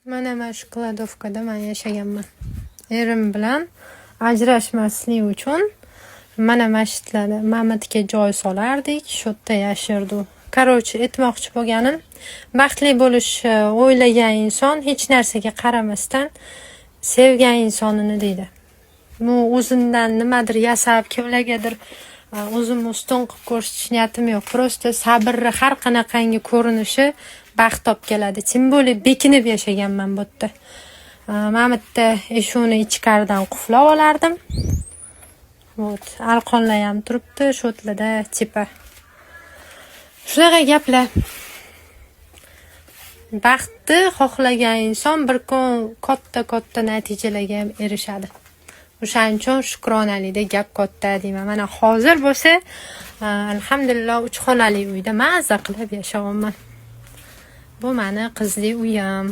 Mana shu кладовка da man yashaganman. Erim bilan ajrashmaslik uchun mana shu yerlarda mamitga joy solardik, shu yerda yashardi u. Короче, aytmoqchi bo'lganim, baxtli bo'lishni o'ylagan inson hech narsaga qaramasdan sevgan insonini deydi. Bu o'zimdan nimadir yasab, kimlargadir o'zimni ustun qilib ko'rsatish niyatim yo'q. Просто sabrni har qanaqangi ko'rinishi baxt olib keladi. Тем более bekinib yashaganman bu yerda. Mana bu yerda eshikni ichkaridan qulflab olardim. Вот, arqonlar ham turibdi shu yerlarda, типа. Shunaqa gaplar. Baxtni xohlagan inson bir kun katta-katta natijalarga ham erishadi. O'shaning uchun shukronalikda gap katta deyman. Mana hozir bo'lsa, alhamdulillah, uch xonali uyda mazza qilib yashayapman. Bu mani qizli uyim.